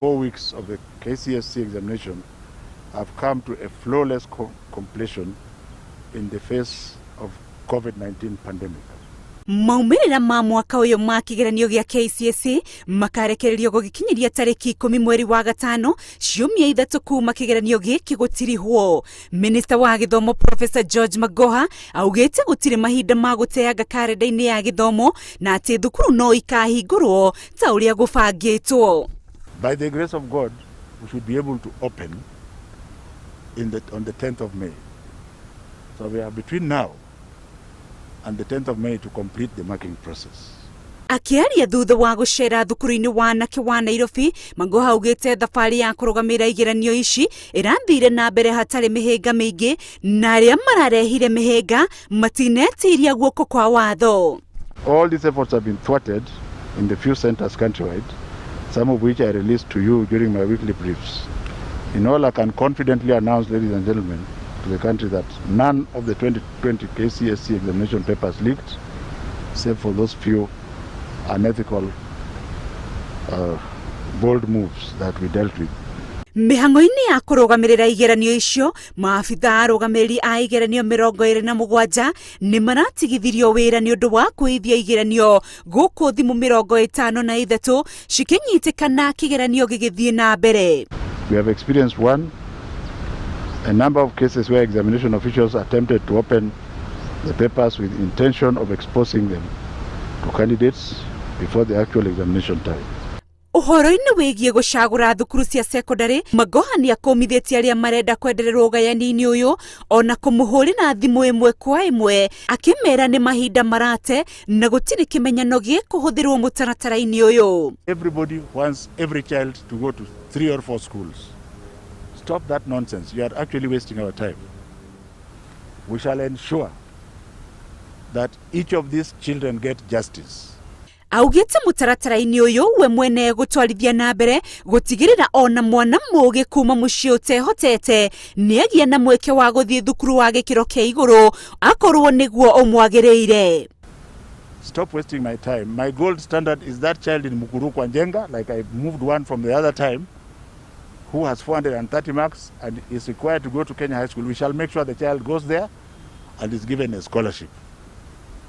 4 weeks of the KCSE examination have come to a flawless completion in the face of COVID-19 pandemic. Maumĩrĩra ma mwaka ũyũ ma kĩgeranio gĩa KCSE makarekererio gũgĩkinyĩria tarĩki 10 mweri wa gatano, ciumia 3 kuma kĩgeranio gĩkĩ gũtirihwo. Minista wa gĩthomo Professor George Magoha augĩte gũtirĩ mahinda ma gũteanga karenda-inĩ ya gĩthomo na atĩ thukuru no ikahingũrwo ta ũrĩa gũbangĩtwo. By the grace of God, we should be able to open on the 10th of May. So we are between now and the 10th of May to complete the marking process. Akĩaria thutha wa gũcera thukuru-inĩ wa anake wa Nairobi, Magoha augĩte thabarĩ ya kũrũgamĩrĩra igeranio ici ĩrathire na mbere hatarĩ mĩhĩnga mĩingĩ na arĩa mararehire mĩhĩnga matinetiria guoko kwa watho. All these efforts have been thwarted in the few centers countrywide, some of which I released to you during my weekly briefs. In all, I can confidently announce, ladies and gentlemen, to the country that none of the 2020 KCSE examination papers leaked, save for those few unethical, bold moves that we dealt with. Mĩhang'o-inĩ ya kũrũgamĩrĩra igeranio icio, maabitha arũgamĩrĩri a igeranio 27 nĩ maratigithirio wĩra nĩ ũndũ wa kũithia igeranio, gũkũ thimũ 53 cikĩnyitĩkana kĩgeranio gĩgĩthiĩ na mbere. We have experienced one, a number of cases where examination officials attempted to open the papers with intention of exposing them to candidates before the actual examination time. Ũhoro-inĩ wĩgiĩ gũcagũra thukuru cia sekondarĩ, Magoha nĩ akũmithĩtie arĩa marenda kwendererwo ũgayani-inĩ ũyũ ona kũmũhũrĩra thimũ ĩmwe kwa ĩmwe, akĩmera nĩ mahinda marate na gũtirĩ kĩmenyano gĩkũhũthĩrwo mũtaratara-inĩ ũyũ. Everybody wants every child to go to three or four schools. Stop that nonsense. You are actually wasting our time. We shall ensure that each of these children get justice. Augĩte mũtaratara-inĩ ũyũ we mwene gũtwarithia na mbere gũtigĩrĩra ona mwana mũgĩ kuma mũciĩ ũtehotete nĩ agĩa na mweke wa gũthiĩ thukuru wa gĩkĩro kĩa igũrũ akorwo nĩguo ũmwagĩrĩire. Stop wasting my time. My gold standard is that child in Mukuru kwa Njenga, like I moved one from the other time, who has 430 marks and is required to go to Kenya High School. We shall make sure the child goes there and is given a scholarship.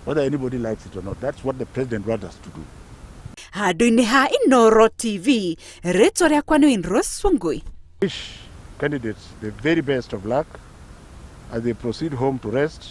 Whether anybody likes it or not, that's what the president wants us to do. Handũ-inĩ ha Inoro TV, rĩtwa rĩakwa nĩ Rose Wangui. Wish candidates the very best of luck as they proceed home to rest.